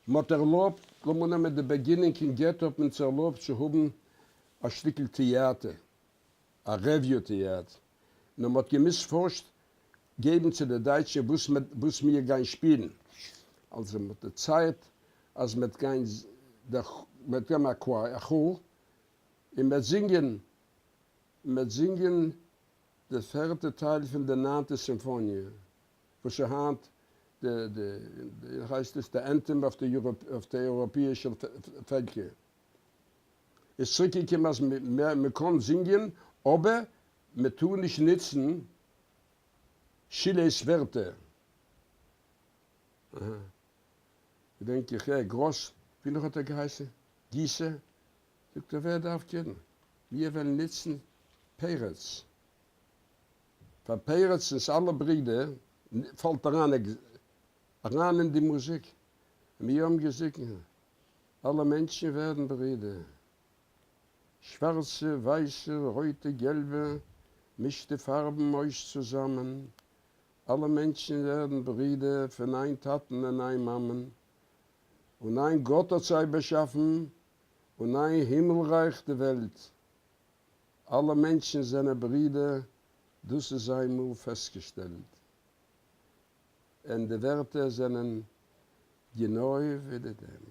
מ'האט ערלויבט, לאמיר נעמען די beginning אין געטא האט מען אונז ערלויבט צו האבן א שטיקל טעאטער, א revue טעאטער, נאר מ'האט געמוזט פארשט געבן צו די דייטשן וואס וואס מיר גייען שפילן, אלזא מ'האט דערציילט אז מ'וועט גיין מ'וועט געבן א choir, א כאר, און מ'וועט זינגען, מ'וועט זינגען די פערטע טייל פון די ניינטע סימפאניע, וואס איז היינט די די ווי הייסט עס די anthem אויף די אויף די אייראפעאישע פעלקער. איז צוריק געקומען אז מען קען זינגען אבער מען טאר נישט נוצן שילער'ס ווערטער. אהה. געדענק איך ר' גראס, ווי נאך האט ער געהייסן? גיסער? זאגט ער ווער דארף קענען? מיר וועלן נוצן פרץ. פאר פרץ'נס אלע ברידער פאלט אריין אריין אין די מוזיק. מיר האבן געזונגען אלע מענטשן ווערן ברידער. שווארצע, ווייסע, רויטע, געלבע, מישט די פארבן אויס צוזאמען. אלע מענטשן ווערן ברידער פון איין טאטן און איין מאמען. און איין גאט האט זיי באשאפן, און איין הימלרייך די וועלט. אלע מענטשן זענען ברידער, דאס איז איינמאל פעסטגעשטעלט. און די ווערטער זענען גענוי ווי די דעם.